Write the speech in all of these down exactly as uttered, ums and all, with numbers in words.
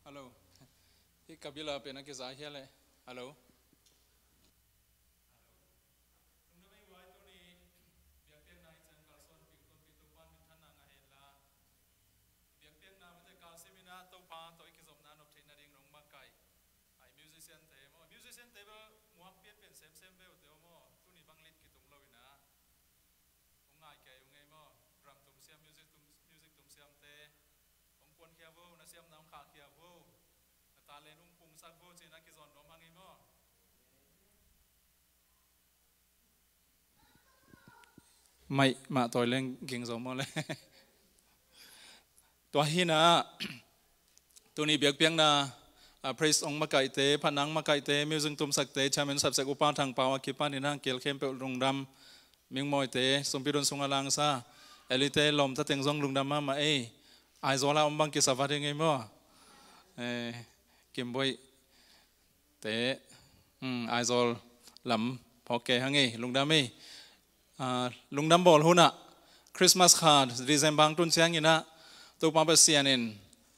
Hello. Hih ka bil a pen a kiza hia leh. Hello. Lungdam ei guai, tuni biakpiakna i ciang kalsuan pingtunpih Topa minthanna ngah hen la. Biakpiakna mite kalsim in ah Topa tawh i kizopna nop theihna ding nong makaih. Ai musician te maw, musician te bel muak pian pian semsem ve uh te maw, tuni bang lit kitung lo in ah. Hong ngai kei ung ei maw, drum tum siam, music tum, music tum siam te. Hong kuan khia vo, na siamna hong khah khia vo. Na talent hong pungsak vo, ci-in a kizawn nuam hang ei maw. Maih mah tawi leng ging zo maw le. Tua hi in ah, tuni biakpiakna, ah, praise hong makaihte, phatna hong makaihte, music tumsakte, chairman sapsek upa Thang Pau a kipan in ah, kel khempeuh lungdam, Mingmawite, sumpi dun sung a langsa, Elite lawmta teng zong lungdam mahmah ei. Aizawl ah om bang kisa vat ing ei maw. Eh, Kimboih te, hmm, Aizawl lam phawk kei hang ei, lungdam ei. Ah, lungdam bawl hun ah, Christmas kha December hong tun ciangin ah, Topa Pasian in,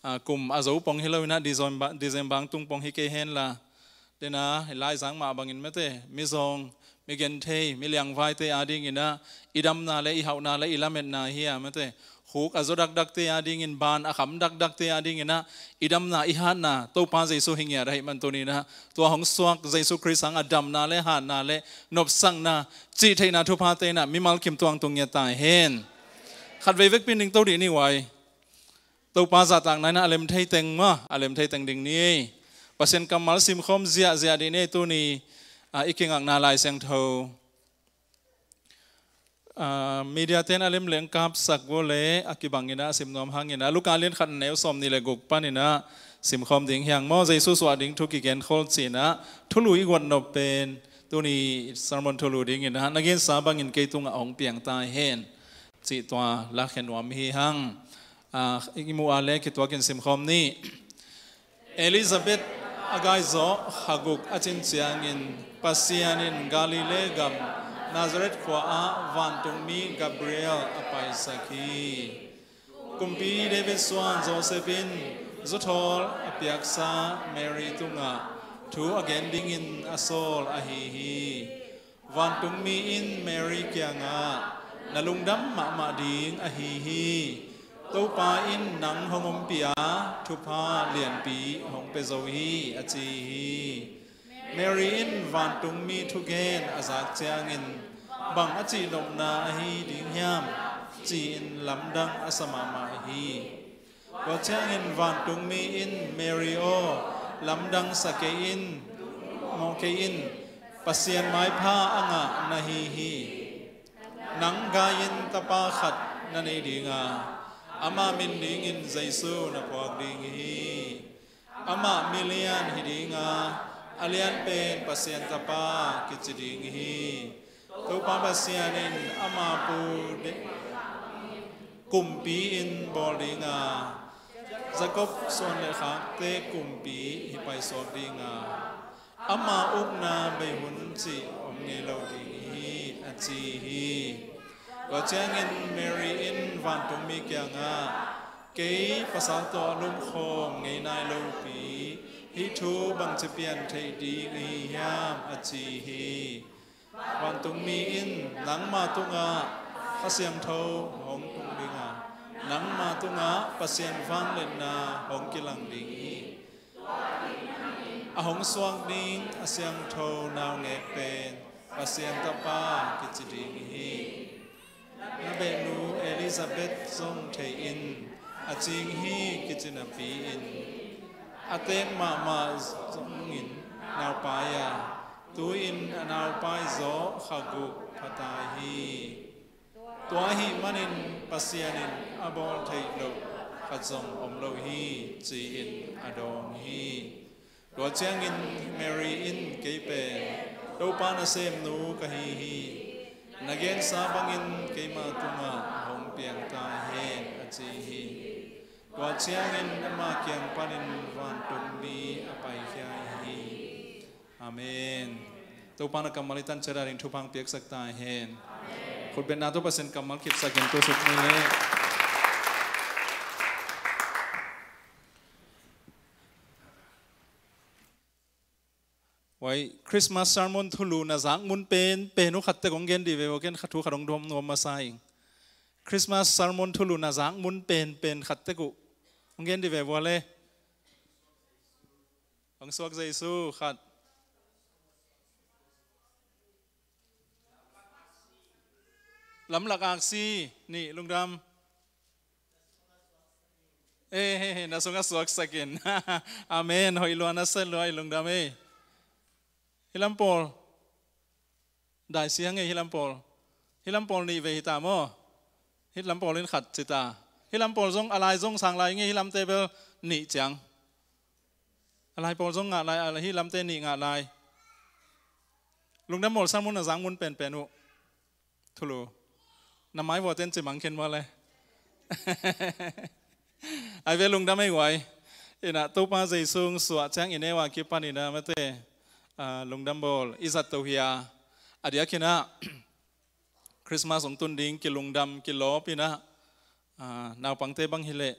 ah, kum a zo pong hi lo in ah, December, December hong tung pong hi kei hen la. Dena, Laizang mah bangin mate, mizawng, migenthei, miliangvaite adingin ah, i damna le i hauhna le i lametna hi a mate, khuk a zaw dakdakte adingin, ban a kham dakdakte adingin ah, i damna i hatna Topa Jesu hi ngiat ahih man tuni in ah, tua hong suak Jesu Khrist hang a damna le hatna le nopsakna, cih theihna thuphate in ah mimal kim tuangtung ngiat ta hen. Khatvei vekpi in ding to dih ni uai. Topa zahtakna in ah a lem thei teng maw, a lem thei teng ding ni ei. Pasian kammal simkhawm ziahziah dih ni ei, tuni, ah, i kingakna Lai Siangtho. Ah, media ten a lem leng kapsak vo le, a kibang in ah a sim nuam hang in ah, Luka lian khat neu sawm nih le guk pan in ah simkhawm ding hi hang maw, Jesu suah ding thu kigen khol ci-in ah, thulu i guat nop pen, tuni sermon thulu ding in ah, na gensa bangin kei tungah hong piang ta hen. Cih tua lakkhia nuam hi hang. Ah, i muh a le kituakin simkhawm ni. Elizabeth a gaizawh kha guk a cin ciangin Pasian in Galilee gam Nazareth khua ah vantungmi Gabriel a paisak hi. Kumpi David suan Joseph in zuthawl a piaksa Mary tungah thu a gen dingin a sawl ahi hi. Vantungmi in Mary kiangah, "Na lungdam mahmah ding ahi hi. Topa in nang hong ompih a, thupha lianpi hong pia zo hi," a ci hi. Mary in vantungmi thugen a zak ciangin, "Bang a cihnopna ahi ding hiam?" ci-in lamdang a sa mahmah hi. Tua ciangin vantungmi in Mary aw, lamdang sa kei in, mawh kei in, Pasian maipha a ngah na hi hi. Nang gai-in tapa khat na nei ding a, ama min dingin Jesu na phuak ding hi. Amah milian hi ding a, a lianpen Pasian tapa kici ding hi. Topa Pasian in ama pu de-, kumpi in bawl ding a, Jacob suan le khakte kumpi hi paisuak ding a, ama ukna bei hun cih om ngei lo ding hi, a ci hi. Tua ciangin Mary in vantungmi kiangah, "Kei pasal tawh a lumkhawm ngei nai lopi, hih thu bangci pian theih ding ahi hiam?" a ci hi. Vantungmi in, "Nangma tungah Kha Siangtho hong tung ding a, nangma tungah Pasian vangliatna hong kilang ding hi. A hong suak ding a siangtho naungek pen Pasian tapa kici ding hi. Na behnu Elizabeth zong thei in, a cing hi kici napi-in, a teek mahmah zongin naupai a, tu-in a naupai zawh kha guk pha ta hi. Tua ahih manin Pasian in a bawl theih loh khat zong om lo hi," ci-in a dawng hi. Tua ciangin Mary in, "Kei pen Topa nasemnu ka hi hi. Na gensa bangin keima tungah hong piang ta hen," a ci hi. Tua ciangin ama kiang panin vantungmi a paikhia hi. Amen. Topa na kammal i tan ciat a ding thupha hong piaksak ta hen. Khutbetna tawh Pasian kammal khitsakin tusuk ni le. Huai Christmas sermon thulu na zak mun penpen uh khat tek hong gen dih ve ua, ken kha thu khat hong dawm nuam masa ing. Christmas sermon thulu na zak mun penpen khat tek uh hong gen dih ve ua le. Hong suak Jesu khat. Lamlak aksi nih, lungdam. Eh, he, he, na sungah suaksak in. Amen. Hoih lua, na sel lua, i lungdam ei. Hih lam pawl. Daisi hang ei, hih lam pawl. Hih lam pawl nih vei hi ta maw. Hih lam pawl in khat ci ta. Hih lam pawl zong, a lai zong sang lai ngei, hih lamte bel nih ciang. A lai pawl zong ngah lai, a hih lamte nih ngah lai. Lungdam bawl, sermon na zak mun penpen uh. Thulu. Na mai vua ten ci mang khin vua le. Ai ve, lungdam ei guai. Ina Topa Jesu hong suah ciang i neu a kipan ina mate, ah, lungdam bawl i zat to hi a. A diak ina Christmas hong tun ding kilungdam, kilawp ina, ah, naupangte bang hileh,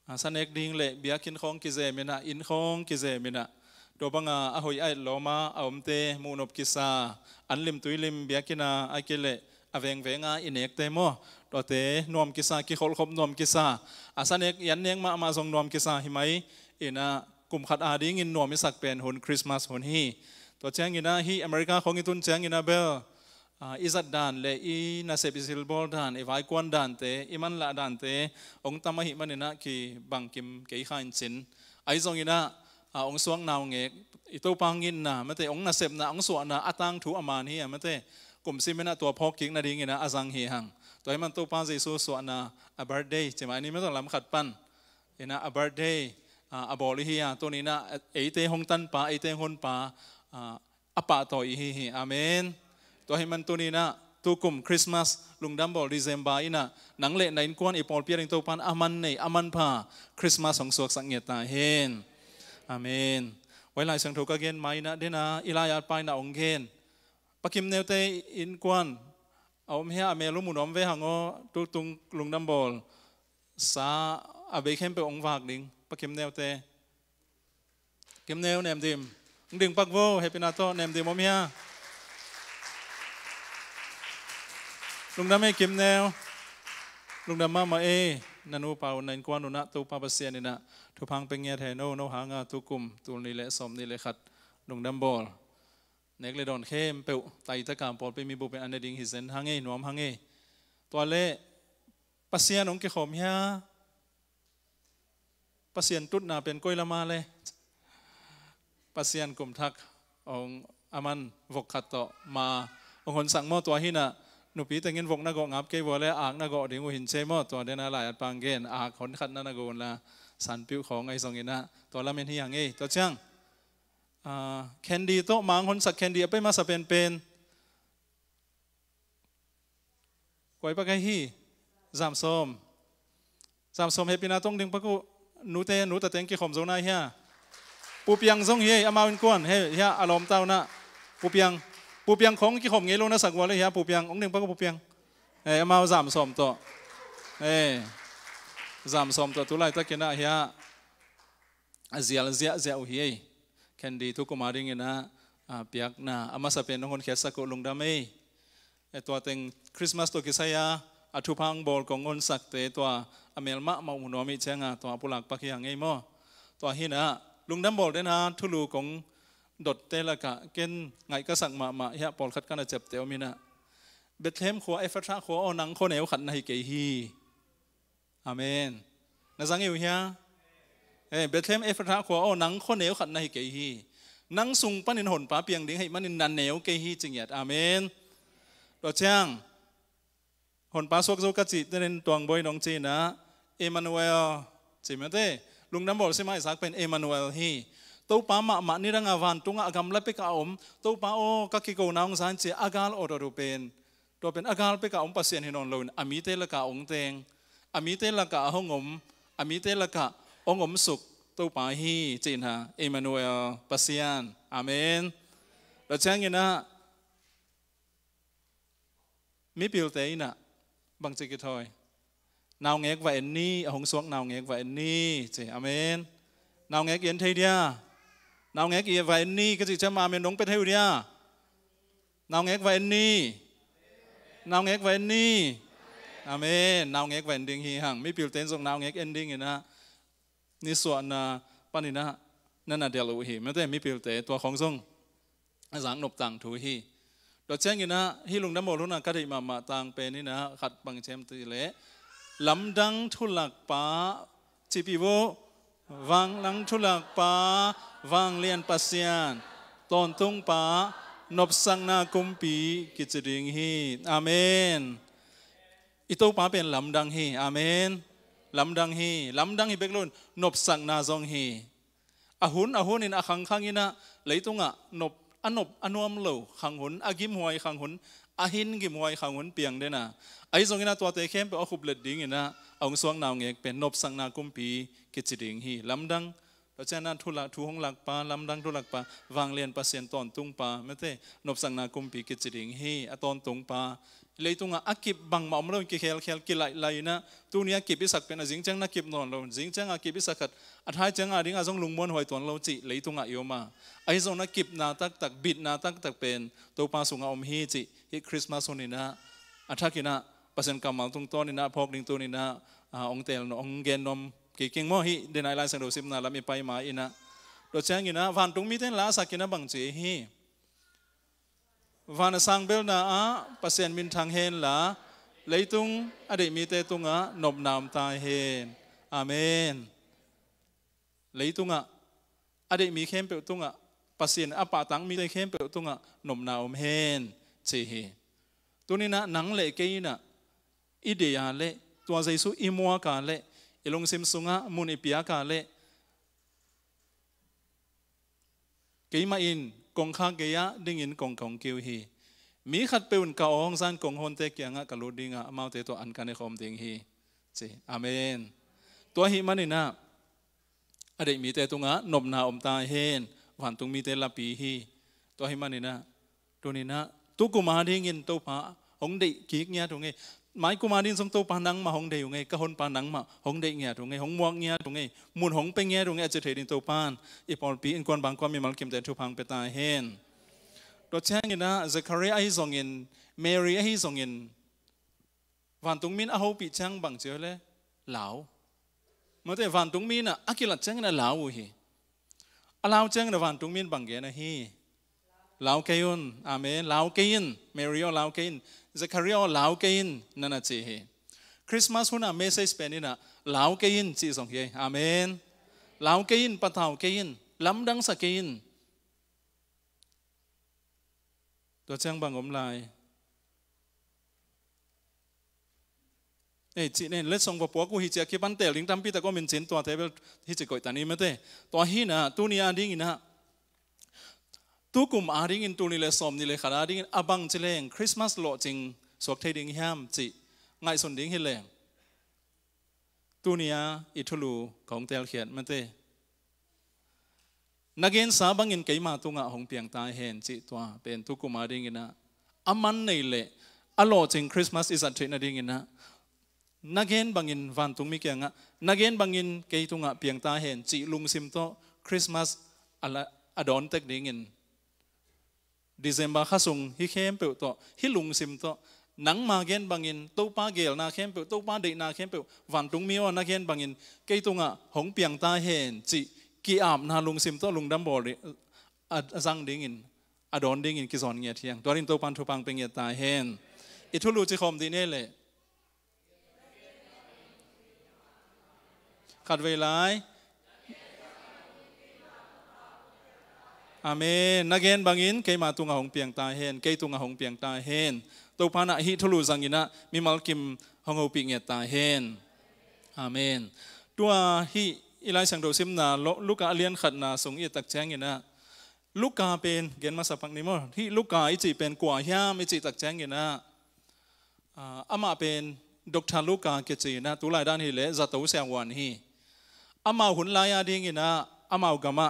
ah, sa nek ding leh biakinn khawng kizem ina, inn khawng kizem ina, tua banga a hoih a etlawm a a omte muhnop kisa, an lim tui lim biakinn a, a kileh a vengveng a i nekte maw, tuate nuam kisa, kikholhkhop nuam kisa, a sa nek i an nek mahmah zong nuam kisa hi mai ina, kum khat a dingin nuam i sak pen hun, Christmas hun hi. Tua ciang ina hih America khawng i tun ciang ina bel, ah, i zat dan le i nasep, i silbawl dan, i vaikuan dante, i manlah dante hong tam ahih man ina kibang kim kei kha in cin. Ahi zong ina, ah, hong suak naungek, i Topa hong itna mate, hong nasepna, hong suahna a tangthu a man hi a mate, kum sim ina tua phawk kik nading ina a zang hi hang. Tua ahih man Topa Jesu suahna a birthday ci mai ni mate, lam khat pan ina a birthday, ah, a bawl i hi a, tuni ina eite hong tanpa, eite hong honpa, ah, a pahtawi i hi hi. Amen. Tua ahih man tuni ina tukum Christmas lungdam bawl December ina nang le na innkuan, i pawlpi a ding Topan a man nei, a manpha Christmas hong suaksak ngiat ta hen. Amen. Huai Lai Siangtho ka gen mai ina dena i lai-at pa ina hong gen, Pa Kim Neute innkuan a om hia, a mel uh mu nuam ve hang aw, tutung lungdam bawl sa a bei khempeuh hong vak ding, Pa Kim Neute. Kim Neu, Nem Dim. Hong ding pak vo, hehpihna tawh. Nem Dim om hia? Lungdam ei Kim Neu. Lungdam mahmah ei. Na nupa un, na innkuan un ah Topa Pasian in ah thupha hong pia ngiat hen aw. No hanga tukum tul nih le sawm nih le khat lungdam bawl, nek le dawn khempeuh taitak a pawlpi mi bup in an ne ding hi zen hang ei, nuam hang ei. Tua leh Pasian hong kikhawm hia? Pasian tutna pen koi lam a le? Pasian kum thak hong, a man vok khat tawh ma hong honsak maw. Tua hi in ah nupi tengin vok na gawh ngap kei vua le, ak na gawh ding uh hi in ci ei maw. Tua den a lai-at pa hong gen, ak hon khat na na gawh un la, sanpiuh khawng ahi zongin ah tua lamen hi hang ei. Tua ciang, ah, candy tawh ma hong honsak, candy a pai masa penpen. Koi pak ahi hi? Zam Sawm. Zam Sawm, hehpihna tawh hong ding pak uh. Nute, nu tate hong kikhawm zo nai hia? Pu Piang zong hi ei, amau innkuan hi ei, hia, a lawmta un ah. Pu Piang, Pu Piang khawng kikhawm ngei lo na sak vua le hia, Pu Piang, hong ding pak uh Pu Piang. Eh, amau Zam Sawm tawh. Eh, Zam Sawm tawh tu laitakin ah hia, a zial ziahziah uh hi ei. Candy tukum a dingin ah, ah, piakna a masa pen hong honkhiatsak uh, lungdam ei. Eh, tua teng Christmas tawh kisai a, a thupha hong bawl kong honsakte tua a mel mahmah uh mu nuam ih cianga tua a pulak pak hi hang ei maw. Tua hi in ah lungdam bawl den a thulu kong dotte lakah ken ngaih ka sak mahmah hia, pawlkhat ka na ciapteh om in ah, Bethlehem khua, Efratha khua aw, nang khuaneu khat na hi kei hi. Amen. Na zang hi uh hia? Eh, Bethlehem Efratha khua aw, nang khuaneu khat na hi kei hi. Nang sung panin Honpa piang ding ahih manin na neu kei hi ci ngiat. Amen. Tua ciang Honpa suak zo ka cih tenin tuang bawi nong ci in ah, Emmanuel ci mate. Lungdam bawl sim a i sak pen Emmanuel hi. Topa mahmah nidang a vantungah a gamla pek a om, Topa aw, ka kikona hong za in ci a gal awt awt uh pen, tua pen a gal pek a om Pasian hi nawn loin a mite lakah hong teng, a mite lakah a hong om, a mite lakah hong omsuk Topa hi cihna, Emmanuel, Pasian. Amen. Tua ciangin ah mipilte in ah bangci kithawi? Naungek va en ni, a hong suak naungek va en ni ci. Amen. Naungek i en thei dia? Naungek i va en ni ka cih ciang amen nong pia thei uh dia? Naungek va en ni. Naungek va en ni. Amen. Naungek va en ding hi hang. Mipilte in zong naungek en ding in ah, nisuahna panin ah na na delh uh hi. Mate, mipilte tua khong zong a zaknop tangthu hi. Tua ciangin ah hih Lungdam Bawl hun ah ka deih mahmah tang pen in ah khat bang hiam cih leh, lamdang thulakpa, cihpih vo, vanglian thulakpa, vanglian Pasian, tawntungpa, nopsakna kumpi kici ding hi. Amen. I Topa pen lamdang hi. Amen. Lamdang hi. Lamdang hi bek lo-in nopsakna zong hi. A hun a hunin a khangkhang in ah leitungah nop, a nop a nuam lo khang hun, a gimhuai khang hun, a hin gimhuai khang hun piang den a, ahi zongin ah tuate khempeuh a khuplet dingin ah a hong suak naungek pen nopsakna kumpi kici ding hi. Lamdang. Tua ciangin ah thu lak, thu hong lakpa, lamdang thu lakpa, vanglian Pasian, tawntungpa, mate, nopsakna kumpi kici ding hi. A tawntungpa, leitungah a kip bangmah om lo-in kikhelkhel, kilailai in ah, tuni a kip i sak pen a zing ciang na kip nawn lo, zing ciang a kip i sak khat, a thai ciang a ding a zong lungmuanhuai tuan lo cih leitungah i om a, ahi zong na kipna taktak, bitna taktak pen Topa sungah om hi cih hih Christmas hun in ah a thakin ah Pasian kammal tungtawn in ah phawk ding tuni in ah, ah, hong teel nuam, hong gen nuam kik ing maw, hih denai Lai Siangtho simna lam i pai ma in ah. Tua ciangin ah vantung mite in la a sak in ah bang ci hi? Van a sang belna ah Pasian minthang hen la, leitung a deih mite tungah nopna om ta hen. Amen. Leitungah a deih mi khempeuh tungah, Pasian a pahtak mite khempeuh tungah nopna om hen, ci hi. Tuni in ah nang le kei in ah i deih a leh, tua Jesu i muak a leh, i lungsim sungah mun i piak a leh, keimah in kongkhak gei-ah dingin kong, kong kiu hi. Mi khatpeuh in ka aw hong zan kong hawnte kiangah ka lut ding a, amaute tawh an ka ne khawm ding hi, ci. Amen. Tua ahih manin ah a deih mite tungah nopna om ta hen. Vantung mite lapi hi. Tua ahih manin ah tuni in ah tukum a dingin Topa hong deih kik ngiat ung ei. Mai kum a dingin zong Topa nangmah hong deih ung ei, ka honpa nangmah hong deih ngiat ung ei, hong muak ngiat ung ei, mun hong pia ngiat ung ei, a ci thei ding Topa in i pawlpi innkuan bangkuan mimal kimte thupha hong pia ta hen. Tua ciangin ah Zechariah ahi zongin, Mary ahi zongin, vantung mi in a hopih ciang bang ci uh leh, lau. Mate, vantung mi in ah a kilat ciangin a lau uh hi. A lau ciangin ah vantung mi in bang gen ahi? Lau kei un. Amen. Lau kei in. Mary aw, lau kei in. Zechariah aw, lau kei in, na na ci hi. Christmas hun a message pen in ah lau kei in cih zong hi. Amen. Lau kei in, patau kei in, lamdangsa kei in. Tua ciang bang om lai? Ei, cih nen, letsong va puak uh hi ci a kipan teel ding tampi tak om in cin, tuate bel hi ci koih ta ni mate. Tua hi in ah, tuni a dingin ah, tukum a dingin, tul nih le sawm nih le khat a dingin a bang ci leng Christmas lawhcing suak thei ding hiam cih ngaihsun ding hi leng, tuni a i thulu kong teelkhiat mate. Na gensa bangin keima tungah hong piang ta hen cih tua pen tukum a dingin ah, a man nei leh a lawhcing Christmas i zat theih nadingin ah, na gen bangin vantung mi kiangah, na gen bangin kei tungah piang ta hen cih lungsim tawh Christmas a la, a dawn tek dingin, December kha sung hih khempeuh tawh, hih lungsim tawh, nangma gen bangin Topa geelna khempeuh, Topa deihna khempeuh, vantung mi aw, na gen bangin kei tungah hong piang ta hen cih ki-apna lungsim tawh Lungdam Bawl ding, a, a zang dingin, a dawn dingin kizawn ngiat hi hang. Tua dingin Topa in thupha hong pia ngiat ta hen. I thulu ci khawm dih ni leh. Khatvei lai. Amen. Na gen bangin keima tungah hong piang ta hen, kei tungah hong piang ta hen. Topa in ah hih thulu zangin ah mimal kim hong hopih ngiat ta hen. Amen. Tua hih i Lai Siangtho simna Lu-, Luka a lian khatna sung i et tak ciangin ah, Luka pen gen masa pak ni maw. Hih Luka i cih pen kua hiam i cih tak ciangin ah, ah, amah pen Doctor Luka kici in ah, tulai dan hi leh zato siangtho hi. Amau hun lai a dingin ah, amau gamah,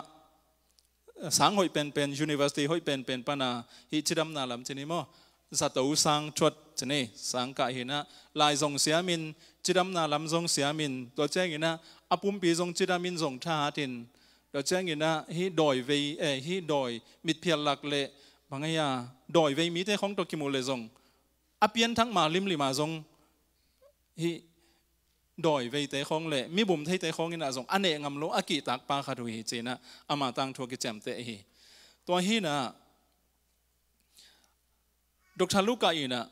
ah, sang hoih penpen, university hoih penpen pan a, hih cidamna lam ci ni maw, zato sang thuat ci ni, sang kah hi in ah, lai zong siamin, cidamna lam zong siamin, tua ciangin ah, a pumpi zong cidamin zong thahatin, Tua cianginah hih dawivei, eh, hih dawi mitphial lak le bang ahi a, dawivei mite khawng tawh kimuh le zong a pianthak ma limlima zong hih dawiveite khawng le mibum theite khawng inah zong a neh ngam lo a kihtak pa khat uh hi cinah ama tangthu a kiciamteh hi. Tua hinah Dr. Luka inah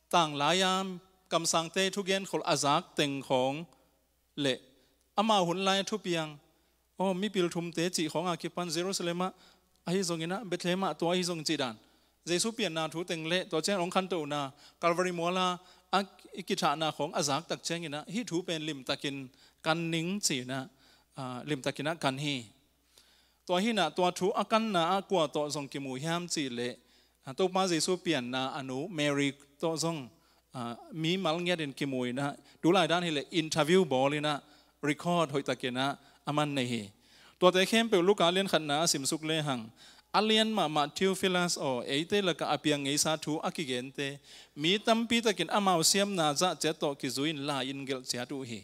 tanglai-a kamsangte thugen khol a zak teng khawng le amau hun lai a thupiang, aw, mipil thumte cih khawng a kipan Jerusalem ah ahi zonginah Bethlehem ah tua ahi zong cih dan, Jesu pianna thu teng le tua ciang hong khantohna Calvary mual a i kithahna khawng a zak tak cianginah hih thu pen limtakin kan ning cinah, ah, limtakinah kan hi. Tua hinah tua thu a kanna ah kua tawh zong kimu hiam cihleh, ah, Topa Jesu pianna a nu Mary tawh zong, ah, mimal ngiatin kimu inah, tulai dan hileh interview bawl inah record hoihtakinah a man nei hi. Tuate khempeuh Luka lian khatna a simsuk lehang, a lian mahmah Theophilus aw, eite lakah a piang ngeisa thu a kigente mi tampitakin amau siamna zah ciat tawh kizui-in lai-in gelh ciat uh hi.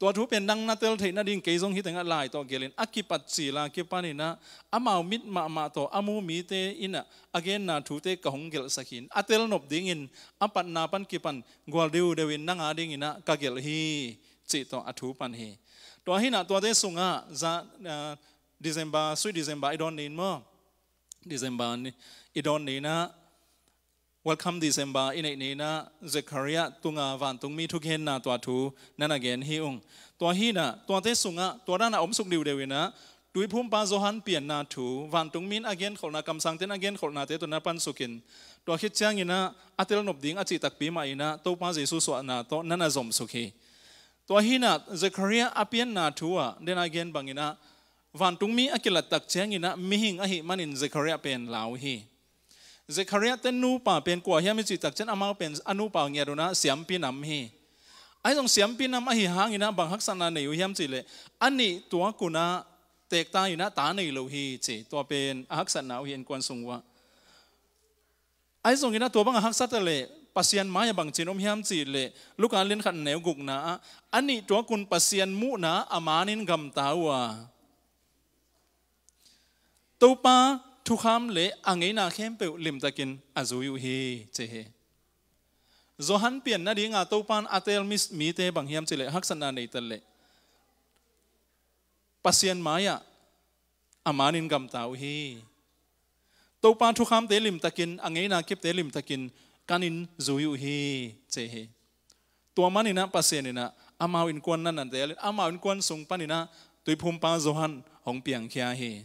Tua thu pen nang na tel theih nading kei zong hih tengah lai tawh gelhin a kipat cila kipaninah amau mit mahmah tawh a mu mite inah a genna thute ka hong gelhsak hi. A tel nop dingin a patna pan kipan gual deudeuin nang a dinginah ka gelh hi, cih tawh a thu pan hi. Tua hinah tuate sungah za, ah, December, sweet December i dawn ni-in maw? December ni, i dawn ni-inah Welcome December i neih ni-inah Zechariah tunga vantungmi thugenna tua thu na na gen hi ung. Tua hinah tuate sungah tua danah omsuk diudeu inah Tuiphumpa Johan pianna thu vantungmi in a genkholhna, kamsangte in a genkholhnate tawh na pansukin, tua khit cianginah a telnop ding a cih takpi mah inah Topa Jesu suahna tawh na na zomsuk hi. Tua hinah Zechariah a pianna thu ah den a gen banginah vantungmi a kilat tak cianginah mihing ahih manin Zechariah pen lau hi. Zechariah te nupa pen kua hiam i cih tak ciang amau pen a nupa ngiat unah siampi nam hi. Ahi zong siampi nam ahi hanginah bang haksatna nei uh hiam cihleh a nih tuak unah teekta inah ta nei lo hi ci. Tua pen a haksatna uh hi innkuan sung uhah. Ahi zonginah tua bang a haksat a leh Pasian mai-ah bangci in om hiam cihleh Luka lian khat neu gukna ah a nih tuakun Pasian muhna a manin gamta uh a, Topa thukham le a ngeina khempeuh limtakin a zui uh hi ci hi. Johan pian nadinga Topa in a teel mi, mite bang hiam cihleh haksatna nei ta leh Pasian mai-ah a manin gamta uh hi. Topa thukhamte limtakin, a ngeina kipte limtakin kanin zui uh hi ci hi. Tua maninah Pasian inah amau innkuan na na teelin amau innkuan sung paninah Tuiphumpa Johan hong piangkhia hi.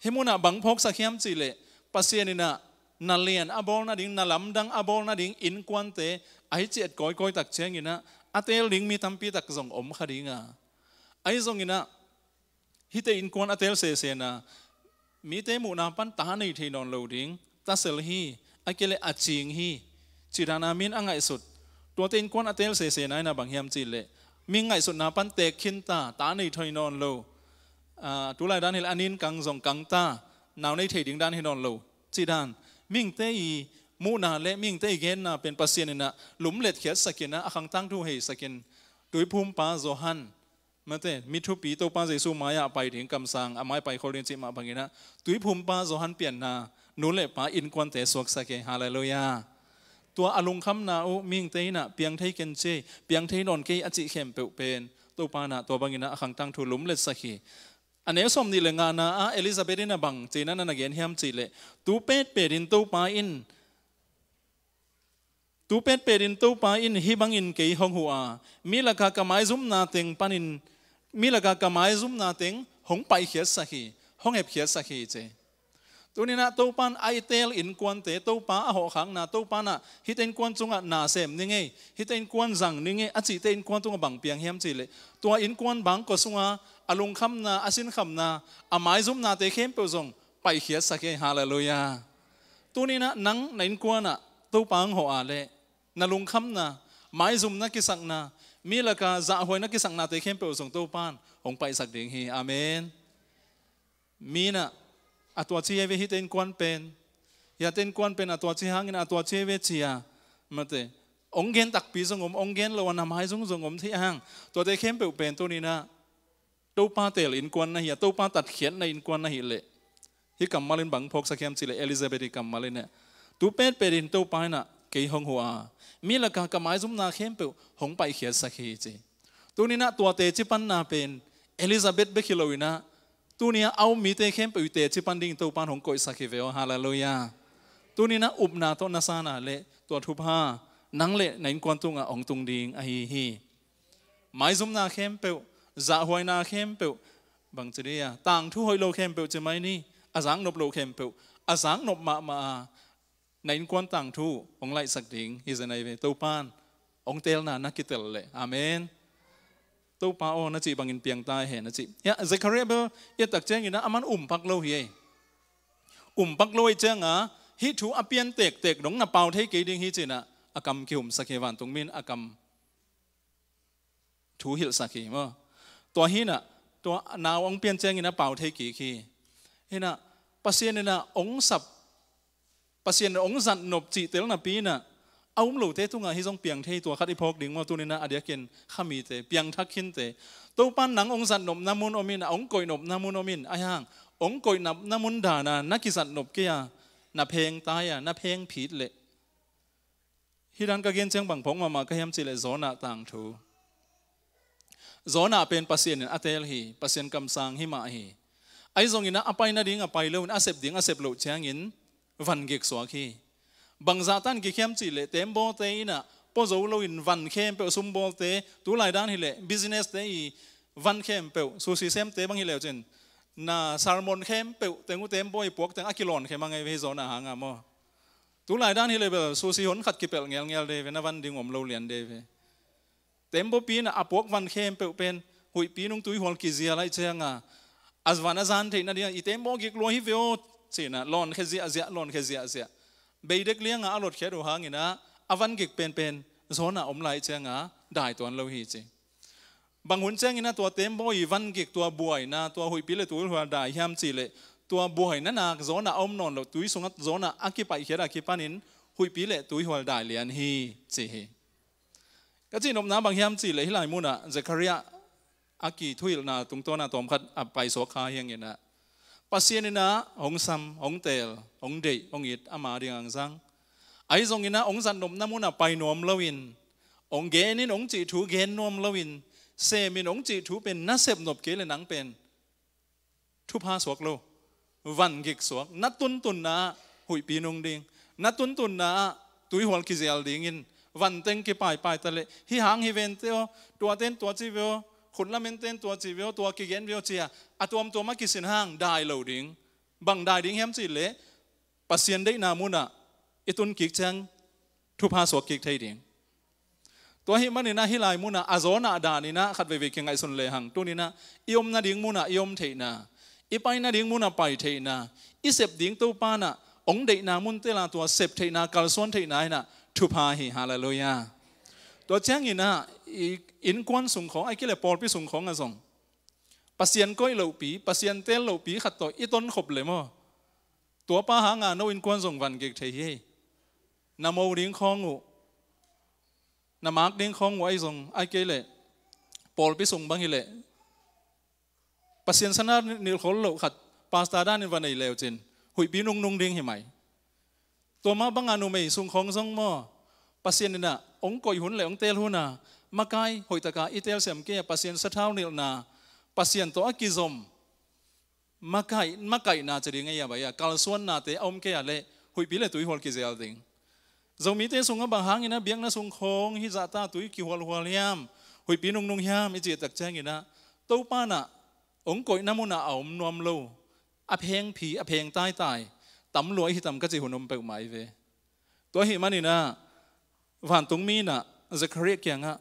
Hih munah bang phawksak hiam cihleh Pasian inah na lian a bawl nading, na lamdang a bawl nading innkuante ahi ciat kawikawi tak cianginah a teel ding mi tampi tak zong om kha dinga, ahi zonginah hihte innkuan a teel sesena mite muhna pan ta nei thei nawn lo ding, tasel hi, a kei leh a cing hi, cih dana mi in a ngaihsut. Tuate innkuan a teel sesena inah bang hiam cihleh mi ngaihsutna pan teek khinta, ta nei thei nawn lo. Ah, tulai dan hileh a nin kang zong kangta, nau nei thei ding dan hi nawn lo cih dan. Mihingte i muhna le mihingte i genna pen Pasian inah lumlet khiatsakinah a khangtang thu heisakin Tuiphumpa Johan, mate, mi thupi Topa Jesu mai-ah pai ding kamsang, a mai pai khol ding cih mah banginah Tuiphumpa Johan pianna nu le pa innkuante suaksak e. Halleluiah. Tua a lungkhamna uh mihingte inah piang thei ken ci, piang thei nawn kei a cih khempeuh pen Topa inah tua banginah a khangtang thu lumletsak hi. A neu sawm nih le ngana ah Elizabeth inah bang cinah na na gen hiam cihleh tu petpet in Topa in Tu petpet in Topa in hih bangin kei hong huh a, mi lakah ka maizumna teng panin, mi lakah ka maizumna teng hong paikhiatsak hi, hong hepkhiatsak hi ci. Tuninah Topa in a i teel innkuante, Topa a hawhkhakna, Topa inah hihte innkuan tungah na sem ning ei, hihte innkuan zang ning ei a cihte innkuan tungah bang piang hiam cihleh tua innkuan bangkua sunga a lungkhamna, a sinkhamna, a maizumnate khempeuh zong paikhiatsak hi. Halleluiah. Tuninah nang na innkuanah Topa hong hawh a leh na lungkhamna, maizumna kisakna, mi lakah zahhuaina kisaknate khempeuh zong Topa in hong paihsak ding hi. Amen. Mi inah a tua ci hi ve, hihte innkuan pen, hiate innkuan pen a tua ci hangin a tua ci hi ve ci-a, mate, hong gen takpi zong om, hong gen lo a na maizum zong om thei hang. Tuate khempeuh pen tuninah Topa teel innkuan na hi a, Topa tatkhiatna innkuan na hi leh, hih kammal in bang phawksak hiam cih leh, Elizabeth ii kammal in ah, tu petpet in Topa in ah kei hong huh a, mi lakah ka maizumna khempeuh hong paikhiatsak hi ci. Tuni-in ah tua teci panna pen Elizabeth bek hi lo-in ah, tuni-a a om mite khempeuh i teci pan dingin Topa in hong koihsak hi ve aw. Halleluiah. Tuni-in ah upna tawh na sanna leh tua thupha nang leh na innkuan tungah hong tung ding ahi hi. Maizumna khempeuh, zahhuaina khempeuh, bangci dih a, tangthu hoih lo khempeuh ci mai ni, a zaknop lo khempeuh, a zaknop mahmah a, na innkuan tangthu hong laihsak ding hi zen ahi ve. Topa in hong teelna na kitel leh. Amen. Topa aw, na cih bangin piang ta hen, na ci. Hiah Zechariah bel i et tak ciangin ah aman umpak lo hi ei. Umpak lo ahih ciangin ah hih thu a pian tektek dong na pau thei kei ding hi ci-in ah a kam kihumsak hi. Vantung mi in a kam thu hilhsak hi maw. Tua hi-in ah, tua nau hong pian ciangin ah pau thei kik hi. Hi-in ah, Pasian in ah hong sap, Pasian in hong zatnop cihtel napi-in ah, a um lote tungah hih zong piang thei. Tua khat i phawk ding maw, tuni-in ah a diakin khamite, piangthak khinte. Topa in nang hong zatnopna mun om in, a hong koihnopna mun om in, ahi hang hong koihnopna mun dan a na kizatnop kei a, na phengtai a, na phengphit leh, hih dan ka gen ciang bang phawk mahmah ka hiam cih leh Jonah tangthu. Jonah pen Pasian in a teel hi, Pasian kamsang hi mah hi. Ahi zongin ah a pai nading a pai lo-in, a sep ding a sep loh ciangin van gik suak hi. Bangzah tan gik hiam cih leh, teembawte in ah pua zo lo-in van khempeuh, sumbawlte, tulai dan hi leh business-te ii van khempeuh, sushi semte bang hi leu cin, na sermon khempeuh teng uh teembaw ii puak teng a kilawn khe mang ei ve, hih Jonah hang a maw. Tulai dan hi leh bel sushi hon khat kipelh ngelngel de ve, na van ding om lo lian de ve. Teembawpi in ah a puak van khempeuh pen huihpi nung tuihual kizial ahih ciangin ah, a van a zan theih nading a, i teembaw gik lua hi ve aw ci-in ah lawn khe ziahziah, lawn khe ziahziah. Bei dek liang a a lotkhiat uh hangin ah a van gik penpen Jonah om lai ciangin ah dai tuan lo hi ci. Bang hun ciangin ah tua teembaw ii van gik, tua buaina, tua huihpi leh tuihual dai hiam cih leh, tua buaina nak Jonah a om nawn loh, tui sungah Jonah a kipaihkhiat a kipanin huihpi leh tuihual dai lian hi ci hi. Ka cihnopna bang hiam cih leh, hih lai munah Zechariah a kithuhilhna tungtawn a tawmkhat a paisuak kha hi hangin ah, Pasian in ah hong sam, hong teel, hong deih, hong it, ama ding hong zang. Ahi zongin ah hong zatnopna munah pai nuam lo-in, hong gen in hong cih thu gen nuam lo-in, sem in hong cih thu pen na sepnop kei leh nang pen thupha suak lo, van gik suak. Na tuntunna ah huihpi nung ding, na tuntunna ah tuihual kizial dingin van teng kipaipai ta leh, hih hang hi vente aw, tuate in tua ci ve aw, khut lamte in tua ci ve aw, tua kigen ve aw ci-a a tuamtuam a kisin hang dai lo ding. Bang dai ding hiam cih leh, Pasian deihna munah i tun kik ciang thupha suak kik thei ding. Tua ahih manin ah hih lai munah a Jonah danin ah khat veivei kingaihsun lehang, tuni-in ah i om nading munah i om theihna, i pai nading munah pai theihna, i sep ding Topa in ah hong deihna mun teel a, tua sep theihna, kalsuan theihna in ah thupha hi. Halleluiah. Tua ciangin ah i innkuan sung khawng, ahih kei leh pawlpi sung khawng ah zong Pasian koih lohpi, Pasian teel lohpi khat tawh i tonkhop leh maw, tuapa hang a no innkuan zong van gik thei hi. Na mo ding khawng uh, na mak ding khawng uh ahi zong, ahih kei leh pawlpi sung bang hi leh, Pasian sana nilh khol loh khat pastor danin va nei leu cin, huihpi nungnung ding hi mai. Tua mah bang a numei sung khawng zong maw, Pasian in ah hong koih hun leh hong teel hun a, makai hoih tak a i teel siam kei a, Pasian sathau nilhna, Pasian tawh a kizom, makaih, makaihna ci ding ei a, bai a, kalsuannate a om kei a leh huihpi leh tuihual kizial ding. Zomite sungah bang hangin ah biakna sung khawng hih zahta tui kihualhual hiam, huihpi nungnung hiam i cih tak ciangin ah, Topa in ah hong koihna munah a om nuam lo, a phengphi, a phengtaitai, tam lua i hi tam ka cih hun om peuhmah hi ve. Tua ahih manin ah vantungmi in ah Zechariah kiangah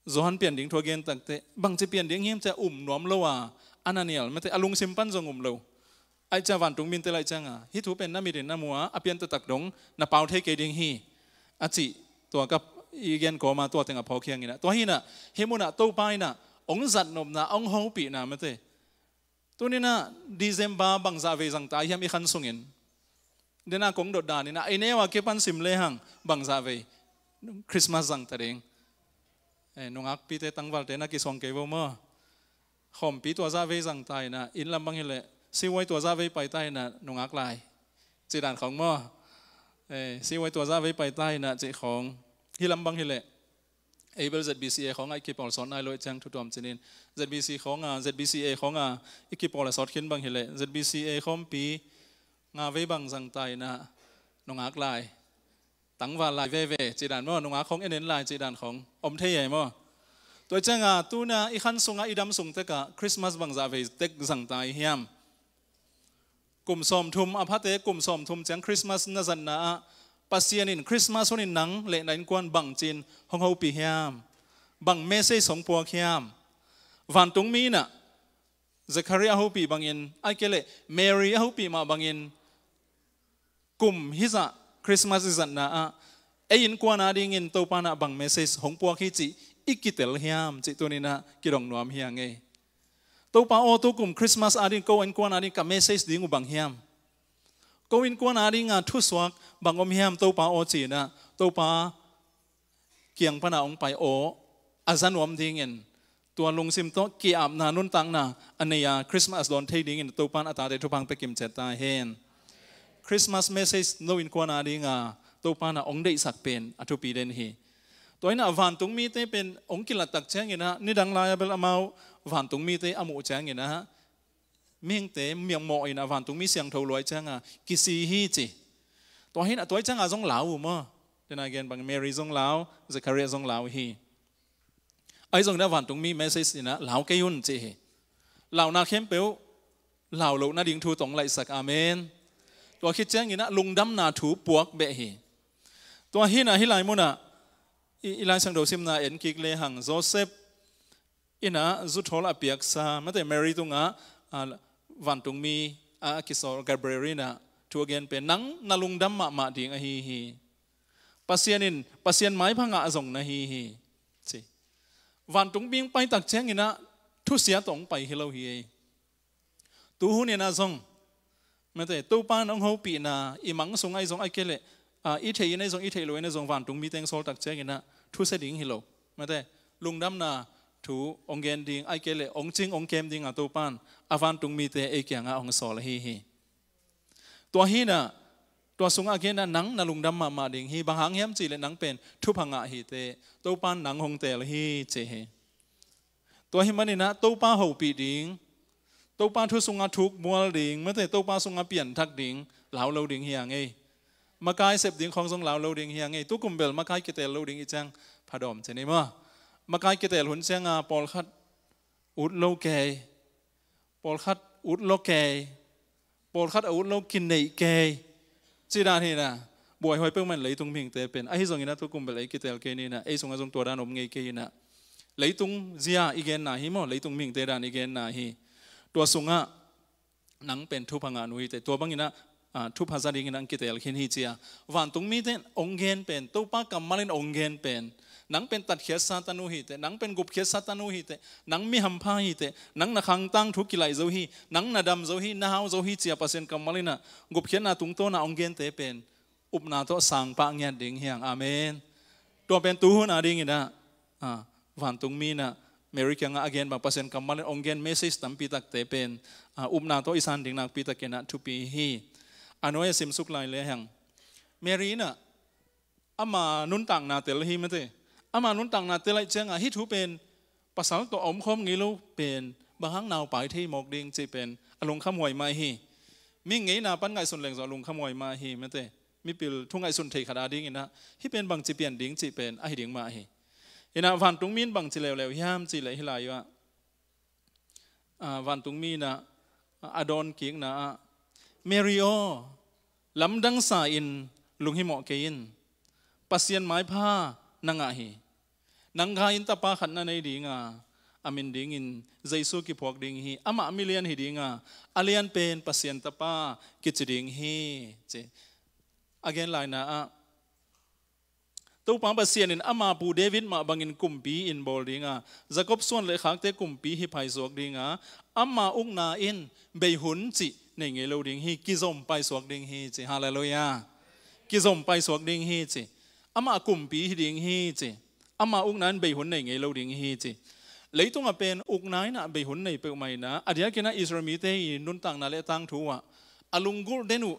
Johan pian ding thu a gen takteh, bangci pian ding hiam ci-a um nuam lo a, a na nial mate, a lungsim pan zong um lo. Ahih ciang vantungmi in tel ahih ciangin, hih thu pen na mit in na mu a, a pian taktak dong na pau thei kei ding hi, a cih tua ka i gen kawm a, tua teng a phawk hi hangin ah, tua hi-in ah, hih munah Topa in ah hong zatnopna, hong hopihna mate. Tuni-in ah December bangzah vei zang ta hiam i khan sungin? Dena kong dot danin ah, i neu a kipan sim lehang bangzah vei Christmas zang ta ding. Eh, nungakpite tangvalte na kisuang kei vo maw? Khawmpi tua zah vei zang ta inah, inn lam bang hileh, siwai tua zah vei pai ta inah, nungak lai. Cih dan khawng maw. Eh, siwai tua zah vei pai ta inah, cih khawng. Hih lam bang hileh, ei bel Z B C A khawngah i kipawl sawt nai lo i ciang thu tuam cinin. Z B C khawngah, Z B C A khawngah i kipawl a sawt khin bang hileh, Z B C A khawmpi nga vei bang zang ta inah, nungak lai. Tangval lai veve, cih dan maw, nungak khawng en en lai, cih dan khawng. Om thei ei maw. Tua ciangah, tuna i khan sungah i dam sung tekah, Christmas bangzah vei tek zang ta i hiam. Kum sawmthum, a phate kum sawmthum ciang Christmas na zatna ah, Pasian in Christmas hunin nang le na innkuan bangcin hong hopih hiam. Bang message hong puak hiam. Vantungmi inah, Zechariah a hopih bangin, ahih kei leh Mary a hopih mah bangin, kum hizah Christmas i zatna ah, ei innkuan adingin Topa inah bang message hong puak hi cih i kitel hiam cih tuninah kidong nuam hi a ngei. Topa aw, tu kum Christmas ading ko innkuan ading ka message ding uh bang hiam. Ko innkuan adinga thusuak bang om hiam Topa aw cinah, Topa kiang pana hong pai aw, a za nuam dingin, tua lungsim tawh ki-apna nuntakna a nei a Christmas dawn thei dingin Topan a tate thupha pia kimciat ta hen. Christmas message no innkuan adinga Topan a hong deihsak pen a thupi den hi. Tua inah vantungmite pen hong kilattak cianginah, nidang lai-a bel amau vantungmite a muh cianginah, mihingte miangmawh inah vantungmi siangtho luai cianga kisi hi ci. Tua hinah tua cianga zong lau uh maw. Tena gen bang Mary zong lau, Zechariah zong lau hi. Ahi zong inah vantungmi message inah lau kei un ci hi. Launa khempeuh lau loh nading thu tong laihsak, amen. Tua khit cianginah lungdamna thu puak beh hi. Tua hinah hih lai munah i, i Lai Siangtho simna en kik lehang Joseph inah zuthawl a piaksa, mate Mary tungah, a, vantungmi a kisawl Gabriel inah thu a gen pen, nang na lungdam mahmah ding ahi hi. Pasian in, Pasian maipha ngah zong na hi hi ci. Vantungmi hong paitak cianginah thusia tawh hong pai hi lo hi ei. Tu hun inah zong, mate, Topa in hong hopihna i mang sung ahi zong, ahih kei leh, a, i theih in ahi zong, i theih lo in ahi zong, vantungmite hong sawltak cianginah thusia ding hi lo. Mate, lungdamna thu hong gen ding, ahih kei leh hong cing hong kem dinga Topa in a vantungmite ei kiangah hong sawl ahi hi. Tua hinah, tua sungah a genah nang na lungdam mahmah ding hi, bang hang hiam cihleh nang pen thupha ngah hi teh, Topa in nang hong teel hi ci hi. Tua hih maninah Topa hopih ding, Topa thu sungah thukmual ding, mate Topa sungah pianthak ding, lau lo ding hi a ngei. Makai sep ding khawng zong lau lo ding hi a ngei. Tukum bel makai kiteel lo ding i ciang phadawm ci ni maw. Makai kiteel hun cianga pawlkhat ut lo kei, pawlkhat ut lo kei, pawlkhat a ut lo kineih kei. Cih dan hinah, buaihuai peuhmah in leitung mihingte pen. Ahi zongin a tukum bel ei kiteel kei ninah, ei sungah zong tua dan om ngei kei inah. Leitung zia i genna hi maw, leitung mihingte dan i genna hi. Tua sungah nang pen thupha ngah nu hi teh, tua banginah, a, thupha za dinginah ang kiteel khin hi cia. Vantungmite in hong gen pen, Topa kammal in hong gen pen, nang pen tatkhiatsa tanu hi teh, nang pen gupkhiatsa tanu hi teh, nang mi hampha hi teh, nang na khangtang thu kilaih zo hi, nang na dam zo hi, na hau zo hi cia Pasian kammal inah gupkhiatna tungtawnah hong gente pen upna tawh sangpah ngiat ding hiang. Amen. Tua pen tuhun adinginah, a, vantungmi inah Mary kiangah a gen bang Pasian kammal in hong gen message tampi takte pen, a, upna tawh i san ding nakpi takinah thupi hi. A nuai a simsuk lai lehang Mary inah ama nuntakna tel hi mate. Ama nuntakna tel ahih cianga hih thu pen pasal tawh a omkhawm ngei lo pen bang hang naupai thei mawk ding cih pen a lungkhamhuai mah hi. Mi ngeina pan ngaihsun leng zong a lungkhamhuai mah hi mate. Mipil thu ngaihsun thei khat adinginah hih pen bangci pian ding cih pen ahi ding mah hi. Inah vantungmi in bangci leuleu hiam cihleh hih lai-ah, a, vantungmi inah a dawn kikna ah, Mary aw, lamdang sa in lunghimawh kei in, Pasian maipha na ngah hi. Nang gai in tapa khat na nei dinga, a min dingin Jesu kiphuak ding hi. Amah milian hi dinga, a lian pen Pasian tapa kici ding hi ci. A gen laina ah Topa Pasian in ama pu David mah bangin kumpi in bawl dinga, Jacob suan le khakte kumpi hi phaisuak dinga, ama ukna in beihun cih nei ngei lo ding hi, kizom paisuak ding hi ci. Halleluiah. Kizom paisuak ding hi ci. Amah kumpi hi ding hi ci. Ama ukna in beihun nei ngei lo ding hi ci. Leitung ah pen ukna in ah bei hun nei peuhmah in ah, a diakin ah Israel mite i nuntakna le tangthu uh ah a lunggulh den uh,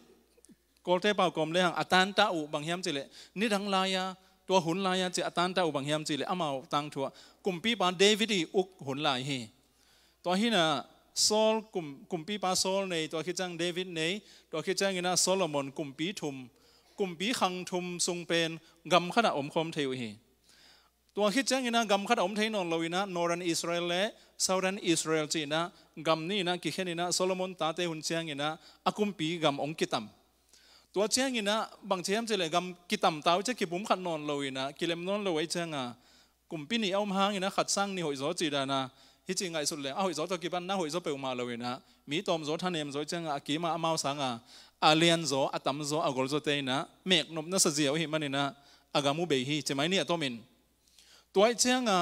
Kawlte pau kawm lehang a tanta uh bang hiam cihleh, nidang lai-a, tua hun lai-a ci a tanta uh bang hiam cihleh, amau tangthu ah kumpipa David i uk hun lai hi. Tua hi in ah Saul kum, kumpipa Saul nei, tua khit ciang David nei, tua khit ciangin ah Solomon kumpi thum, kumpi khang thum sung pen gam khat ah omkhawm thei uh hi. Tua khit ciangin ah gam khat a om thei nawn lo in ah Northern Israel le Southern Israel ci in ah gam nih in ah kikhen in ah Solomon tate hun ciangin ah a kumpi gam hong kitam. Tua ciangin ah bang ci hiam cihleh, gam kitam ta uh ciang kipumkhat nawn lo in ah, kilem nawn lo ahih ciangin ah, kumpi nih a om hangin ah khat sang nih hoih zaw cih dan a, hih ci ngaihsut leng a hoih zaw tawh kipan na hoih zaw peuhmah lo in ah, mi tawm zaw, thanem zaw ahih ciangin ah a kim ah amau sangin a lian zaw, a tam zaw, a gol zawte in ah meknop na sa ziau ahih manin ah a gam uh bei hi, ci mai ni a tomin. Tua ahih ciangin,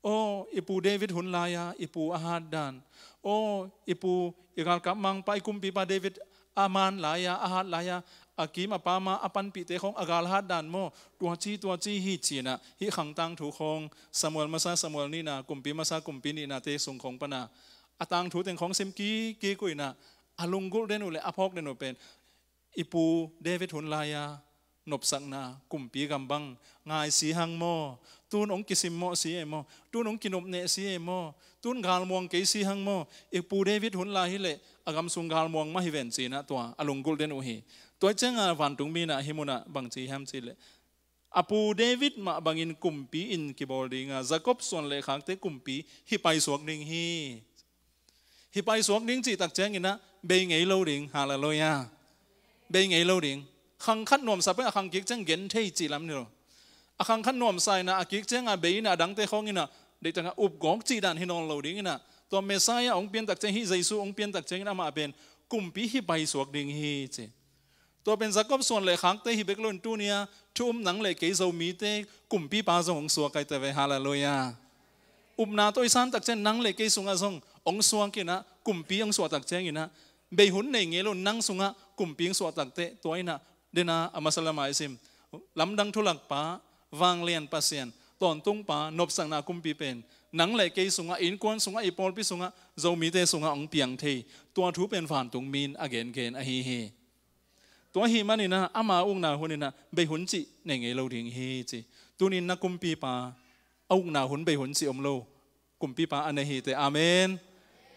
aw, i pu David hun lai-a i pu a hat dan, aw, i pu, i galkap mangpa, i kumpipa David a man lai-a, a hat lai-a, a kim a pam a, a panpihte khawng a gal hat dan maw, tua ci, tua ci hi, ci in ah hih khang tangthu khawng, Samuel masa, Samuel nihna, kumpi masa, kumpi nihnate sung khawng pan ah a tangthu teng khawng sim kikkik uh in ah, a lunggulh den uh le a phawk den uh pen, i pu David hun lai-a nopsakna kumpi gam bang ngai si hang maw, tun hong kisimmawh si e maw, tun hong kinopneh si e maw, tun galmuang kei si hang maw, i pu David hun lai hileh a gam sung galmuang mah hi ven, ci in ah tua a lunggulh den uh hi. Tua ahih ciangin ah vantung mi in ah hih mun ah bang ci hiam cihleh, a pu David mah bangin kumpi in kibawl ding a, Jakob suan le khakte kumpi hi paisuak ding hi. Hi paisuak ding cih tak ciangin ah bei ngei lo ding. Halleluiah. Bei ngei lo ding. Khang khat nuamsa pen a khang kik ciang gen thei cih lam hi lo. A khang khat nuamsa in ah a kik ciangin ah bei in ah a dangte khawng in ah deih tak in ah up gawk cih dan hi nawn lo ding in ah, tua Messiah hong pian tak ciang, hih Jesu hong pian tak ciangin amah pen kumpi hi paisuak ding hi, ci. Tua pen Jakob suan le khakte hi bek loin tuni-a thu um nang le kei Zomite kumpipa zong hong suak ahi ta ve. Halleluiah. Upna tawh i san tak ciang nang le kei sungah zong hong suak in ah, kumpi hong suah tak ciangin ah, bei hun nei ngei lo nang sungah kumpi hong suah tak teh, tua in ah, den a, a masa lamah i sim, Lamdang Thulakpa, Vanglian Pasian, Tawntungpa, Nopsakna Kumpi pen nang le kei sungah, i innkuan sungah, i pawlpi sungah, Zomite sungah hong piang thei. Tua thu pen vantung mi in a gengen ahi hi. Tua ahih manin ah ama ukna hun in ah bei hun cih nei ngei lo ding hi, ci. Tuni-in na kumpipa a ukna hun bei hun cih om lo kumpipa a nei hi teh. Amen.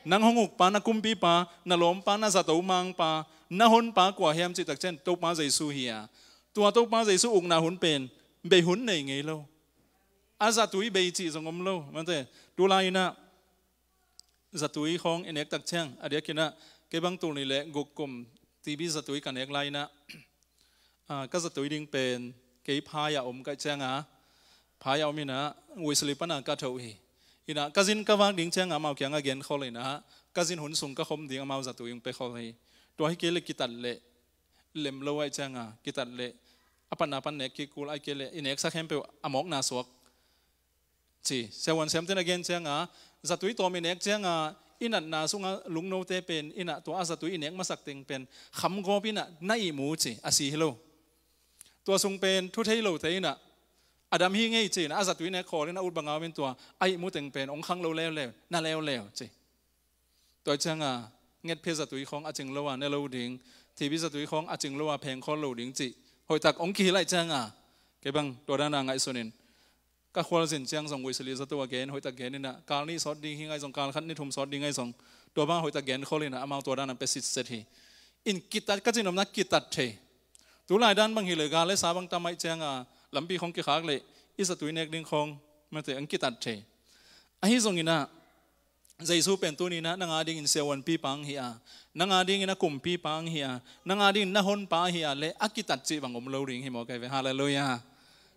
Nang hong ukpa, na kumpipa, na lawmpa, na zato mangpa, na honpa kua hiam cih tak ciang Topa Jesu hi a, tua Topa Jesu ukna hun pen bei hun nei ngei lo. A zatui bei cih zong om lo. Mate, tu lai-in ah zatui khawng i nek tak ciang, a diakin ah kei bang tul nih le guk kum T B zatui ka nek lai-in ah, ah, ka zatui ding pen kei phai-ah om ka hih ciangin, phai-ah om in ah Wesley pan ah ka thoh hi. In ah ka zin ka vak ding ciangin amau kiangah gen khol in ah, ka zin hun sung ka khom ding amau zatui hong pia khol hi. Tua hi kei leh kitat leh lem lo ahih ciangin, kitat leh a patna pan nek kik kul, ahih kei leh i neksak khempeuh a mawkna suak, ci. Siavuan siamte'n a gen ciangin, zatui tawm i nek ciangin, i natna sungah lungnote pen in ah tua a zatui i nek masak teng pen khamgawp in ah na ihmu, ci, a si hi lo. Tua sung pen thu thei lote in ah a dam hi ngei, ci in ah a zatui nek khawl in ah ut bang a om in, tua a ihmu teng pen hong khang lo leuleu, na leuleu, ci. Tua ciangin ngetphia zatui khawng a cing lo a ne lo ding, T B zatui khawng a cing lo a pheng khawl lo ding, cih hoihtak hong kihilh ahih ciangin, kei bang tua dan a ngaihsun in, ka khualzin ciang zong Wesley zato a gen, hoihtak gen in ah, kal nih sawt ding hi ngai zong, kal khat ni thum sawt ding ngai zong, tua bang hoihtak gen khol in ah amau tua dan a pia sitset hi. In kitat ka cih nopna, kitat thei. Tu lai dan bang hi leh gal le sa bang tam ahih ciangin lampi khawng kikhak leh i zatui nek ding khawng, mate, hong kitat thei. Ahi zongin ah Jesu pen tuni-in ah nang a dingin siavuanpipa hong hi a, nang a dingin a kumpipa hong hi a, nang a dingin na honpa ahi a leh a kitat cih bang om lo ding hi mawk ahi ve. Halleluiah.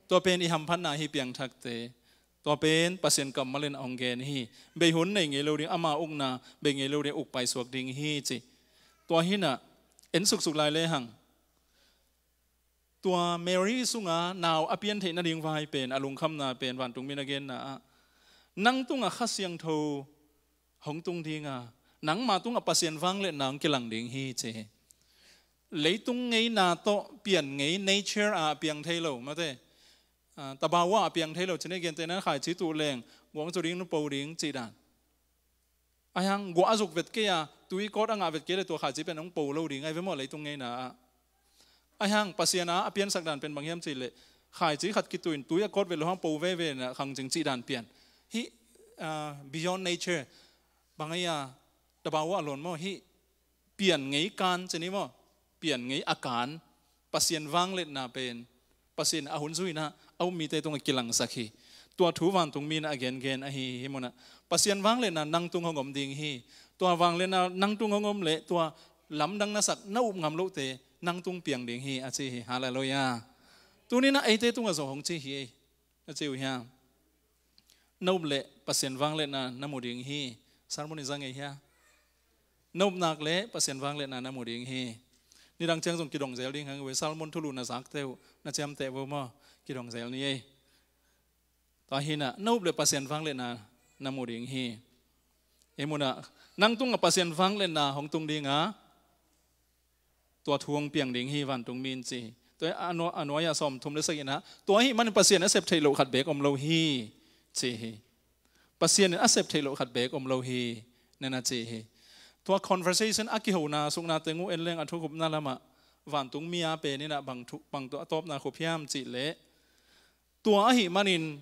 Tua pen i hamphatna hi, piangthakte. Tua pen Pasian kammal in a hong gen hi. Bei hun nei ngei lo ding, ama ukna bei ngei lo ding, uk paisuak ding hi, ci. Tua hi in ah en suksuk lai lehang, tua Mary sungah nau a pian theih nading vai pen, a lungkhamna pen, vantung mi in a genna ah, nang tungah Kha Siangtho hong tung ding a, nangma tungah Pasian vangliatna hong kilang ding hi, ci hi. Leitung ngeina tawh pian ngei, nature a piang thei lo, mate, ah, tabawa a piang thei lo cih na, gentehna khaici tuh leng guang cu ding, na po ding cih dan. Ahi hang guah a zuk vet kei a, tui kawt a ngah vet kei le tua khaici pen hong po lo ding ahi ve maw, leitung ngeina ah. Ahi hang Pasian a a piansak dan pen bang hiam cih leh, khaici khat kituh in tui a kawt vet lo hang po veve na khang cing cih dan pian. Hih, ah, beyond nature, bang ahi a, tabawa a lawn maw, hih pian ngei kan ci ni maw, pian ngei a kan, Pasian vangliatna pen, Pasian a hun zui in ah a um mite tungah kilangsak hi. Tua thu vantungmi in ah a gengen ahi hi. Hih munah Pasian vangliatna nang tung hong om ding hi. Tua vangliatna nang tung hong om leh tua lamdang na sak, na up ngam lohte nang tung piang ding hi a ci hi. Halleluiah. Tuni in ah eite tungah zong hong ci hi. Na ci uh hiam? Na up leh Pasian vangliatna na mu ding hi. Sermon i za ngei hia? Na up nak leh Pasian vangliatna na mu ding hi. Nidang ciang zong kidong zel ding hang ve, sermon thulu na zakte uh na ciamteh vo maw, kidong zel ni ei. Tua hi in ah na up leh Pasian vangliatna na mu ding hi. Hih munah nang tungah Pasian vangliatna hong tung ding a, tua thu hong piang ding hi vantungmi in ci hi. Tua a nuai, a nuai ah sawmthum le sagihna, tua ahih manin Pasian a sep theih loh khat beek om lo hi ci hi. Pasian in a sep theih loh khat beek om lo hi, na na ci hi. Tua conversation a kihona sukna teng uh en leng a thukhupna lamah vantungmi a pen in ah bang thu, bang tua a tawpna khup hiam cih leh, tua ahih manin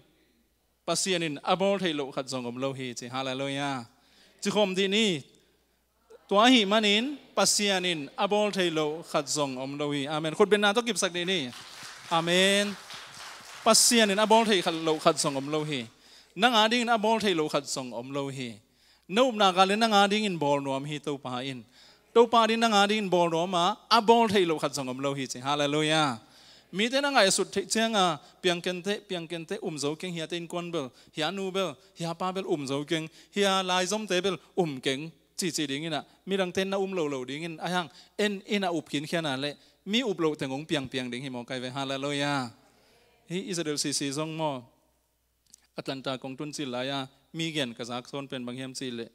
Pasian in a bawl theih loh khat zong om lo hi ci. Halleluiah. Ci khawm dih ni. Tua ahih manin Pasian in a bawl theih loh khat zong om lo hi. Amen. Khutbetna tawh kipsak dih ni. Amen. Pasian in a bawl theih khat loh khat zong om lo hi. Nang a dingin a bawl theih loh khat zong om lo hi. Na upna kah le nang a dingin bawl nuam hi Topa in. Topa ding nang a dingin bawl nuam a, a bawl theih loh khat zong om lo hi ci. Halleluiah. Mite na ngaihsut theih cianga piang kenteh, piang kenteh, um zo keng, hiate innkuan bel, hia nu bel, hia pa bel um zo keng, hia laizomte bel um keng, cici dingin ah midangte na um lo lo dingin, ahi hang en in ah up kinkhian a leh mi up loh teng hong piangpiang ding hi maw kai ve. Halleluiah. Hih Israel C C zong maw, Atlanta kong tun cil lai-a mi gen ka zak sawn pen bang hiam cih leh,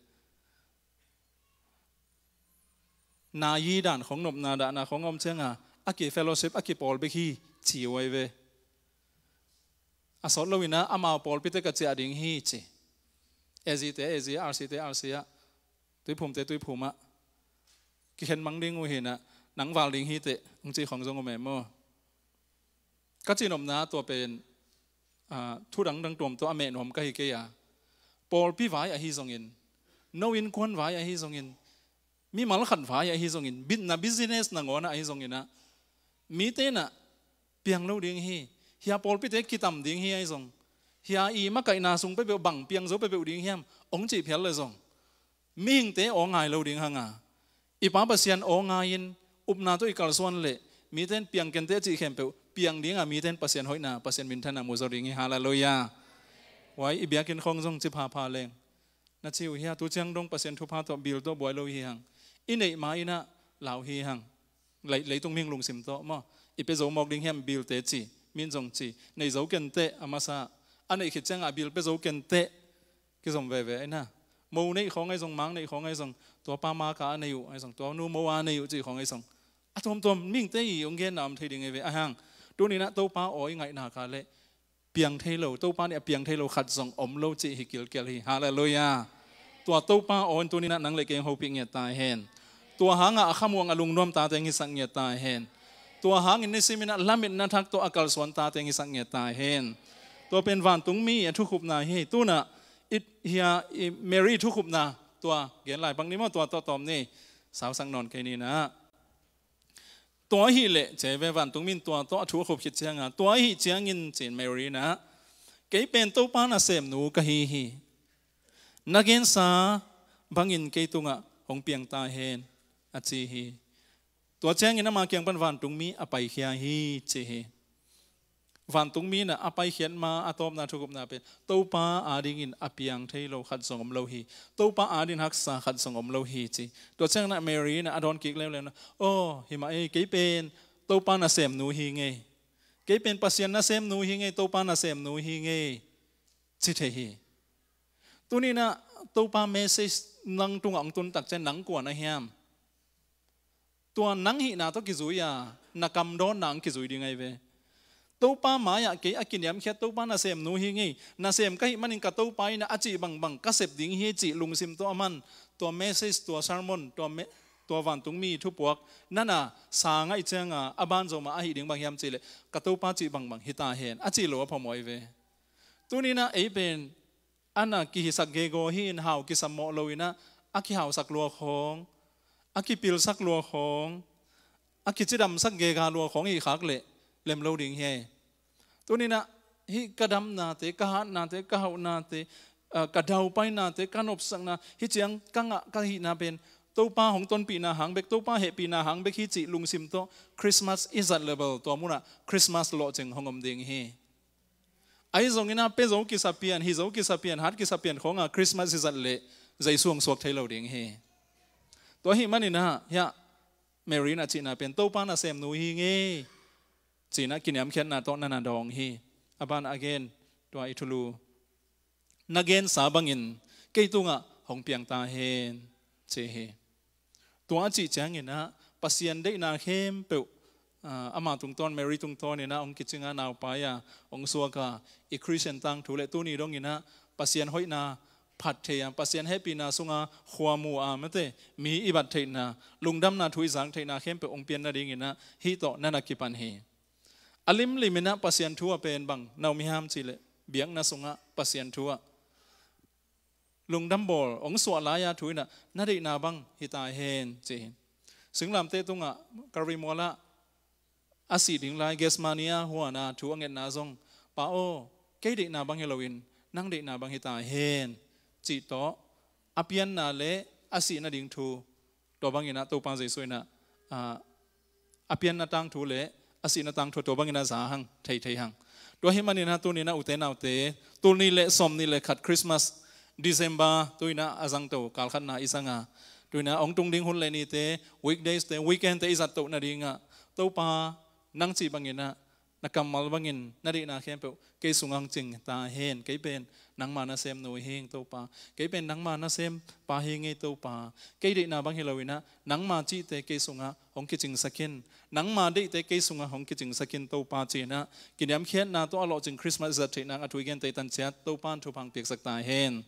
na yi dan khong, nopna dahna khong a om cianga a ki fellowship, a ki pawl bek hi ci uh ahi ve. A sawt loin ah amau pawlpite ka ciah ding hi ci. A Z te A Z, R C te R C ah, Tuiphumte Tuiphum ah, kikhen mang ding uh hi in ah, nang val ding hi teh, hong ci khong zong om e maw. Ka cihnopna tua pen, ah, thu dangdang tuamtuam a meh nuam ka hi kei a. Pawlpi vai ahi zongin, no innkuan vai ahi zongin, mimal khat vai ahi zongin, bit na business nangawn ah ahi zongin ah, mite in ah piang lo ding hi. Hia pawlpite kitam ding hi ahi zong, hia i makaihna sung peuhpeuh bang piang zo peuhpeuh ding hiam, hong cih phial le zong, mihingte aw ngai lo ding hang a, i Pa Pasian aw ngai-in upna tawh i kalsuan leh mite in piang kenteh a cih khempeuh piang ding a, mite in Pasian hoihna, Pasian minthanna mu zaw ding hi. Halleluiah. Huai i biakinn khong zong ci phapha leng, na ci uh hia, tu ciang dong Pasian thupha tawh bill tawh buai lo hi hang. I neih ma-in ah lau hi hang. Lei, leitung mihing lungsim tawh maw, i pia zo mawk ding hiam bill te ci, min zong ci, nei zo kenteh a masa, a neih khit ciangah bill pia zo kenteh, kizom veve ahi na. Mo neih khawng ahi zong, mang neih khawng ahi zong, tua pa ma ka a nei uh ahi zong, tua nu mo a nei uh cih khawng ahi zong, a tuamtuam mihingte i hong genna om thei ding ahi ve. Ahi hang, tuni in ah Topa aw i ngaihna kah leh piang thei lo, Topa nih a piang thei lo khat zong om lo cih hi kilkial hi. Halleluiah. Tua Topa aw in tuni in ah nang le kei hong hopih ngiat ta hen. Tua hangah a khamuang a lungnuam tate hong hisak ngiat ta hen. Tua hangin nisimin ah lametna thak tawh a kalsuan tate hong hisak ngiat ta hen. Tua pen vantungmi a thukhupna hi. Tu in ah i, hia, i Mary thukhupna tua gen lai pak ni maw, tua tawh tawm ni. Sausak nawn kei ni in ah. Tua ahih leh, ci ve, vantungmi in tua tawh a thu a khup khit cianga, tua ahih ciangin, ci-in Mary in ah, kei pen Topa nasemnu ka hi hi. Na gensa bangin kei tungah hong piang ta hen, a ci hi. Tua ciangin ama kiang pan vantungmi a paikhia hi, ci hi. Vantungmi in ah a paikhiat ma a tawpna thukhupna pen, Topa adingin a piang thei lo khat zong om lo hi. Topa adingin haksa khat zong om lo hi ci. Tua ciangin ah Mary in ah a dawn kik leuleu in ah, aw, hi mah ei, kei pen Topa nasemnu hi ngei. Kei pen Pasian nasemnu hi ngei, Topa nasemnu hi ngei, ci thei hi. Tuni in ah Topa message nang tungah hong tun tak ciang nang kua na hiam? Tua nang hihna tawh kizui a, na kam dawnna hong kizui ding ahi ve. Topa mai-ah kei a kiniamkhiat Topa nasemnu hi ngei. Nasem ka hih manin ka Topa in a cih bangbang ka sep ding hi cih lungsim tawh a man, tua message, tua sermon, tua, me, tua vantungmi thupuak nana sa ngaih cianga a banzo mah a hih ding bang hiam cihleh, ka Topa cih bangbang hi ta hen a cih lo a phamawh hi ve. Tuninah ei pen a na kihisak gego hi-in hau kisammawh loinah a kihausak lua khawng, a kipilsak lua khawng, a kicidamsak gega lua khawng hih khak leh lem lo ding hi. Tuninah hih ka damnate, ka hatnate, ka hauhnate, ah, ka daupainate, ka nopsakna, hih ciang ka ngah ka hihna pen Topa hong tonpihna hang bek, Topa hehpihna hang bek hi cih lungsim tawh Christmas i zat le bel tua munah Christmas lawhcing hong om ding hi. Ahi zonginah pia zo kisa pian, hi zo kisa pian, hat kisa pian khawnga Christmas i zat leh Jesu hong suak thei lo ding hi. Tua ahih maninah hiah Mary in a cihna pen Topa nasemnu hi ngei cinah kiniamkhiatna tawh nana dawng hi. A banah a gen, tua i thulu na gensa bangin kei tungah hong piang ta hen ci hi. Tua a cih cianginah Pasian deihna khempeuh, ah, ama tungtawn, Mary tungtawninah hong kicinga, naupai-a hong suaka, i Christian tangthu le tuni donginah Pasian hoihna phat thei-a, Pasian hehpihna sunga khuamu-a mate mi i bat theihna, lungdamna thu i zak theihna khempeuh hong pian nadinginah hih tawh nana kipan hi. A limliminah Pasian thu a pen bang na om hiam cihleh, biakna sungah Pasian thu ah lungdam bawl hong suah lai-a thu inah na deihna bang hi ta hen ci hi. Singlamteh tungah Kalvari mualah a sih ding lai Gethsemane huana thu a ngetna zong, Pa aw, kei deihna bang hi loin nang deihna bang hi ta hen cih tawh a pianna le a sih nading thu tua banginah Topa Jesu inah, ah, a pianna tangthu le a sihna tangthu tua banginah za hang, thei thei hang. Tua ahih maninah tuninah ute naute, tul nih le sawm nih le khat Christmas, December, tuinah a zangto kalkhatna i zanga, tuinah hong tung ding hun le nite, weekdays te, weekend te i zattoh nadingah Topa nang cih banginah na kammal bangin na deihna khempeuh kei sungah hong cing ta hen. Kei pen nangma nasemnu hi hing Topa. Kei pen nangma nasempa hi ngei Topa. Kei deihna bang hi loinah nangma cihte kei sungah hong kicingsak in. Nangma deihte kei sungah hong kicingsak in Topa cinah kiniamkhiatna tawh a lawhcing Christmas i zat theihna a thu i gente tanciat Topa in thupha hong piaksak ta hen.